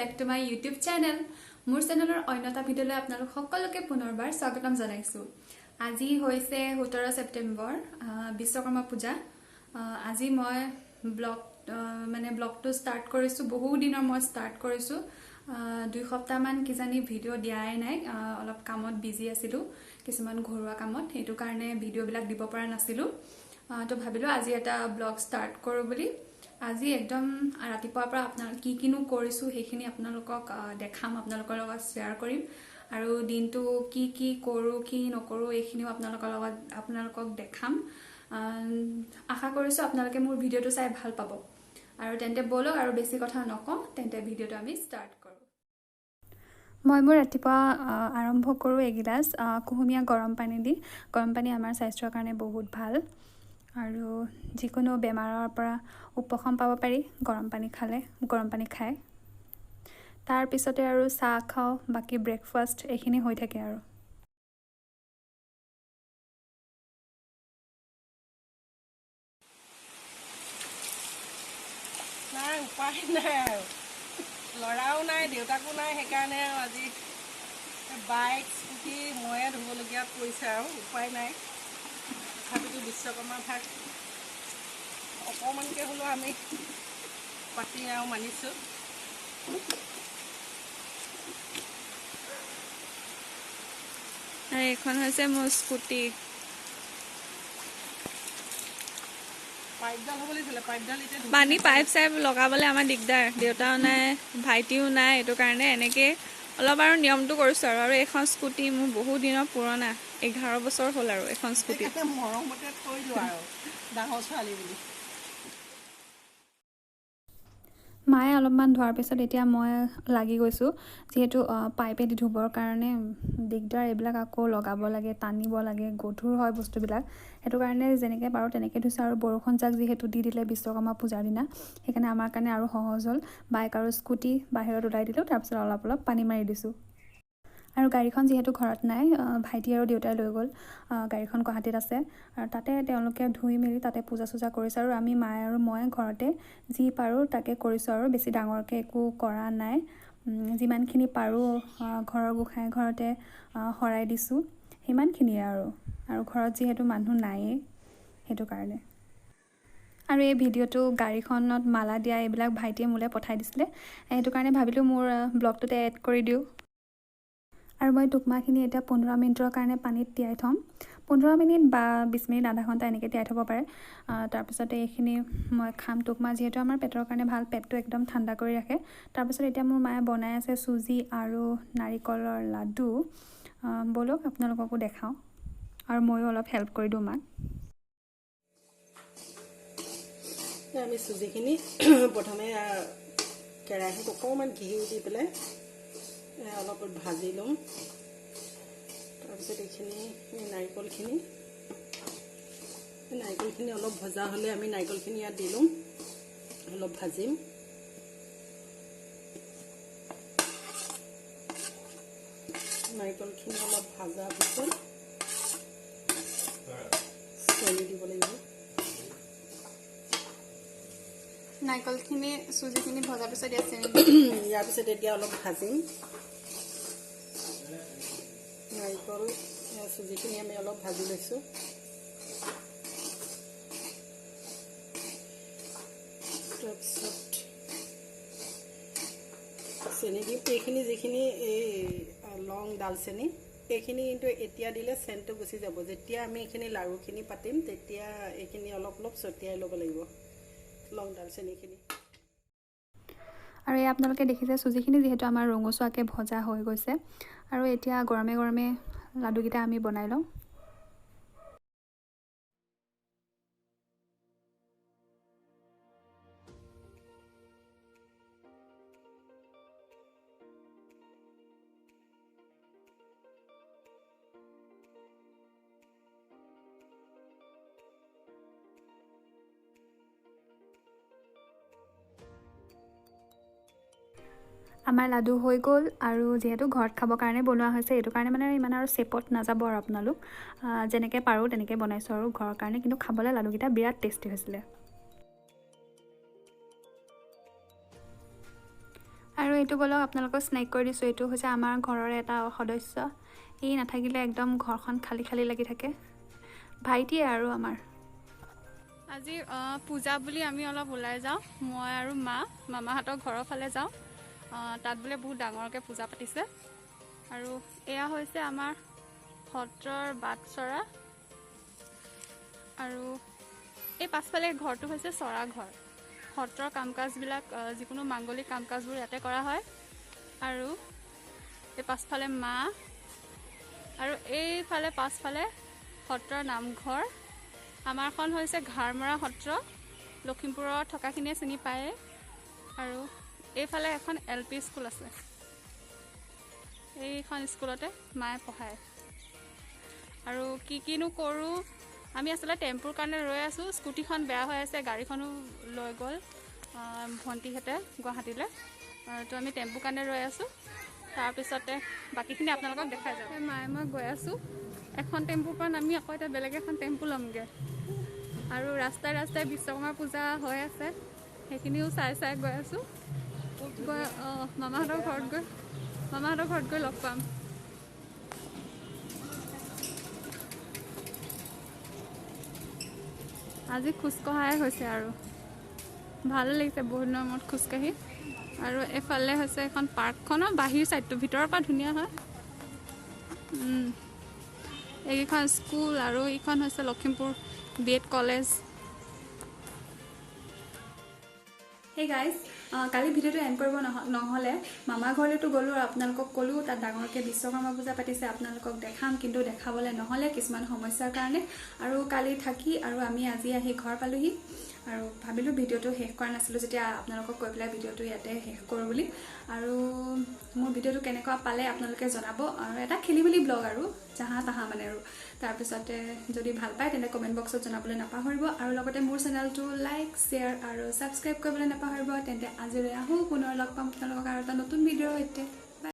Back to my YouTube channel. মোৰ চেনেলৰ অন্য এটা ভিডিঅ'লৈ আপোনালোক সকলোকে পুনৰবাৰ স্বাগতম জনাইছোঁ। আজি হৈছে 17 ছেপ্টেম্বৰ, বিশ্বকৰ্মা পূজা। আজি মই ব্লগ মানে ব্লগটো ষ্টাৰ্ট কৰিছোঁ। বহু দিনৰ মই ষ্টাৰ্ট কৰিছোঁ, 2 সপ্তাহমান কিজানি ভিডিঅ' দিয়াই নাই। অলপ কামত বিজি আছিলোঁ, কিছুমান ঘৰুৱা কামত, সেইটো কাৰণে ভিডিঅ'বিলাক দিব পৰা নাছিলোঁ। তো ভাবিলোঁ আজি এটা ব্লগ ষ্টাৰ্ট কৰোঁ বুলি। আজি একদম ৰাতিপুৱাৰ পৰা আপোনাৰ কি কিনো কৰিছোঁ সেইখিনি আপোনালোকক দেখাম, আপোনালোকৰ লগত শ্বেয়াৰ কৰিম আৰু দিনটো কি কি কৰোঁ কি নকৰোঁ এইখিনিও আপোনালোকৰ লগত আপোনালোকক দেখাম। আশা কৰিছোঁ আপোনালোকে মোৰ ভিডিঅ'টো চাই ভাল পাব। আৰু তেন্তে ব'লক, আৰু বেছি কথা নকওঁ, তেন্তে ভিডিঅ'টো আমি ষ্টাৰ্ট কৰোঁ। মই মোৰ ৰাতিপুৱা আৰম্ভ কৰোঁ এগিলাচ কুহুমীয়া গৰম পানী দি। গৰম পানী আমাৰ স্বাস্থ্যৰ কাৰণে বহুত ভাল আৰু যিকোনো বেমাৰৰ পৰা উপশম পাব পাৰি গৰম পানী খালে, গৰম পানী খাই। তাৰপিছতে আৰু চাহ খাওঁ, বাকী ব্ৰেকফাষ্ট এইখিনি হৈ থাকে আৰু। নাই, উপায় নাই আৰু, ল'ৰাও নাই, দেউতাকো নাই, সেইকাৰণে আৰু আজি বাইক স্কুটি ময়ে ধুবলগীয়াত পৰিছে আৰু উপায় নাই। তথাপিতো বিশ্বকৰ্মা ভাগ অকণমানকৈ হ'লেও আমি পাতি আৰু মানিছোঁ। আৰু এইখন হৈছে মোৰ স্কুটি। পাইপডাল হ'ব লাগিছিলে, পাইপডাল এতিয়া ধুই। পানী পাইপ চাইপ লগাবলৈ আমাৰ দিগদাৰ, দেউতাও নাই, ভাইটিও নাই, এইটো কাৰণে এনেকৈ অলপ আৰু নিয়মটো কৰিছোঁ আৰু। আৰু এইখন স্কুটি মোৰ বহুত দিনৰ পুৰণা, 11 বছৰ হ'ল আৰু এইখন স্কুটি। সেইকাৰণে মৰমতে থৈ দিওঁ আৰু ডাঙৰ ছোৱালী বুলি। মায়ে অলপমান ধোৱাৰ পিছত এতিয়া মই লাগি গৈছোঁ। যিহেতু পাইপেদি ধুবৰ কাৰণে দিগদাৰ, এইবিলাক আকৌ লগাব লাগে, টানিব লাগে, গধুৰ হয় বস্তুবিলাক, সেইটো কাৰণে যেনেকৈ পাৰোঁ তেনেকৈ ধুইছোঁ। আৰু বৰষুণ জাক যিহেতু দি দিলে বিশ্বকৰ্মা পূজাৰ দিনা, সেইকাৰণে আমাৰ কাৰণে আৰু সহজ হ'ল। বাইক আৰু স্কুটি বাহিৰত ওলাই দিলোঁ, তাৰপিছত অলপ অলপ পানী মাৰি দিছোঁ। আৰু গাড়ীখন যিহেতু ঘৰত নাই, ভাইটি আৰু দেউতাই লৈ গ'ল, গাড়ীখন গুৱাহাটীত আছে আৰু তাতে তেওঁলোকে ধুই মেলি তাতে পূজা চূজা কৰিছে। আৰু আমি মায়ে আৰু মই ঘৰতে যি পাৰোঁ তাকে কৰিছোঁ আৰু বেছি ডাঙৰকৈ একো কৰা নাই। যিমানখিনি পাৰোঁ ঘৰৰ গোঁসাই ঘৰতে শৰাই দিছোঁ, সিমানখিনিয়ে আৰু। আৰু ঘৰত যিহেতু মানুহ নায়েই, সেইটো কাৰণে। আৰু এই ভিডিঅ'টো গাড়ীখনত মালা দিয়া এইবিলাক ভাইটিয়ে মোলৈ পঠাই দিছিলে, সেইটো কাৰণে ভাবিলোঁ মোৰ ব্লগটোতে এড কৰি দিওঁ। আৰু মই টুকমাখিনি এতিয়া 15 মিনিটৰ কাৰণে পানীত তিয়াই থ'ম। 15 মিনিট বা 20 মিনিট, আধা ঘণ্টা এনেকৈ তিয়াই থ'ব পাৰে। তাৰপিছতে এইখিনি মই খাম। টুকমা যিহেতু আমাৰ পেটৰ কাৰণে ভাল, পেটটো একদম ঠাণ্ডা কৰি ৰাখে। তাৰপিছত এতিয়া মোৰ মায়ে বনাই আছে চুজি আৰু নাৰিকলৰ লাডু। ব'লক, আপোনালোককো দেখাওঁ আৰু ময়ো অলপ হেল্প কৰি দিওঁ মাক। আমি চুজিখিনি প্ৰথমে কেৰাহীত অকণমান ঘি দি পেলাই অলপ ভাজি ল'ম। তাৰপিছত এইখিনি এই নাৰিকলখিনি অলপ ভজা হ'লে আমি নাৰিকলখিনি ইয়াত দি ল'ম, অলপ ভাজিম। নাৰিকলখিনি অলপ ভজাৰ পিছত চেনি দিব লাগিব। নাৰিকলখিনি চুজিখিনি ভজাৰ পিছত ইয়াত চেনি। ইয়াৰ পিছত এতিয়া অলপ ভাজিম। নাৰিকল চুজিখিনি আমি অলপ ভাজি লৈছোঁ। তাৰপিছত চেনি দিম। এইখিনি যিখিনি এই লং ডালচেনি, এইখিনি কিন্তু এতিয়া দিলে চেনটো গুচি যাব। যেতিয়া আমি এইখিনি লাড়ুখিনি পাতিম, তেতিয়া এইখিনি অলপ অলপ ছটিয়াই ল'ব লাগিব লং ডালচেনিখিনি। আৰু এই আপোনালোকে দেখিছে চুজিখিনি যিহেতু আমাৰ ৰঙচুৱাকৈ ভজা হৈ গৈছে আৰু এতিয়া গৰমে গৰমে লাডুকেইটা আমি বনাই লওঁ। আমাৰ লাডু হৈ গ'ল। আৰু যিহেতু ঘৰত খাবৰ কাৰণে বনোৱা হৈছে, এইটো কাৰণে মানে ইমান আৰু চেপত নাযাব আৰু আপোনালোক, যেনেকৈ পাৰোঁ তেনেকৈ বনাইছোঁ আৰু ঘৰৰ কাৰণে। কিন্তু খাবলৈ লাডুকেইটা বিৰাট টেষ্টি হৈছিলে। আৰু এইটো বলক আপোনালোকক স্নেক কৰি দিছোঁ। এইটো হৈছে আমাৰ ঘৰৰ এটা সদস্য, ই নাথাকিলে একদম ঘৰখন খালী খালী লাগি থাকে। ভাইটিয়ে আৰু আমাৰ। আজি পূজা বুলি আমি অলপ ওলাই যাওঁ, মই আৰু মা মামাহঁতৰ ঘৰৰ ফালে যাওঁ। তাত বোলে বহুত ডাঙৰকৈ পূজা পাতিছে। আৰু এয়া হৈছে আমাৰ সত্ৰৰ বাটচৰা। আৰু এই পাছফালে ঘৰটো হৈছে চৰা ঘৰ। সত্ৰৰ কাম কাজবিলাক, যিকোনো মাংগলিক কাম কাজবোৰ ইয়াতে কৰা হয়। আৰু এই পাছফালে মা, আৰু এইফালে পাছফালে সত্ৰৰ নামঘৰ। আমাৰখন হৈছে ঘাৰমৰা সত্ৰ, লখিমপুৰৰ থকাখিনিয়ে চিনি পায়। আৰু এইফালে এখন এল পি স্কুল আছে, এইখন স্কুলতে মায়ে পঢ়ায়। আৰু কি কিনো কৰোঁ, আমি আচলতে টেম্পুৰ কাৰণে ৰৈ আছোঁ। স্কুটিখন বেয়া হৈ আছে, গাড়ীখনো লৈ গ'ল ভণ্টিহঁতে গুৱাহাটীলৈ। তো আমি টেম্পুৰ কাৰণে ৰৈ আছোঁ, তাৰপিছতে বাকীখিনি আপোনালোকক দেখাই যাম। মায়ে মই গৈ আছোঁ, এখন টেম্পুৰ পৰা নামি আকৌ এতিয়া বেলেগ এখন টেম্পু ল'মগৈ। আৰু ৰাস্তাই ৰাস্তাই বিশ্বকৰ্মা পূজা হৈ আছে, সেইখিনিও চাই চাই গৈ আছোঁ। গৈ মামাহঁতৰ ঘৰত গৈ লগ পাম। আজি খোজকঢ়াই হৈছে আৰু ভালো লাগিছে বহুত দিনৰ মূৰত খোজকাঢ়ি। আৰু এইফালে হৈছে এখন পাৰ্কখনৰ বাহিৰ ছাইডটো, ভিতৰৰ পৰা ধুনীয়া হয়। এইকেইখন স্কুল আৰু এইখন হৈছে Lakhimpur B Ed college. Hey guys, কালি ভিডিঅ'টো এণ্ড কৰিব নহ'লে মামা ঘৰলৈতো গ'লোঁ আৰু আপোনালোকক ক'লোঁ তাত ডাঙৰকৈ বিশ্বকৰ্মা পূজা পাতিছে, আপোনালোকক দেখাম, কিন্তু দেখাবলৈ নহ'লে কিছুমান সমস্যাৰ কাৰণে। আৰু কালি থাকি আৰু আমি আজি আহি ঘৰ পালোহি। আৰু ভাবিলোঁ ভিডিঅ'টো শেষ কৰা নাছিলোঁ যেতিয়া আপোনালোকক কৈ পেলাই ভিডিঅ'টো ইয়াতে শেষ কৰোঁ বুলি। আৰু মোৰ ভিডিঅ'টো কেনেকুৱা পালে আপোনালোকে জনাব। আৰু এটা খেলিমেলি ব্লগ আৰু জাহা তাহা মানে আৰু। তাৰপিছতে যদি ভাল পায় তেন্তে কমেণ্ট বক্সত জনাবলৈ নাপাহৰিব। আৰু লগতে মোৰ চেনেলটো লাইক, শ্বেয়াৰ আৰু ছাবস্ক্ৰাইব কৰিবলৈ নাপাহৰিব। তেন্তে আজিলৈ আহোঁ, পুনৰ লগ পাম আপোনালোকক আৰু এটা নতুন ভিডিঅ'ৰ সৈতে।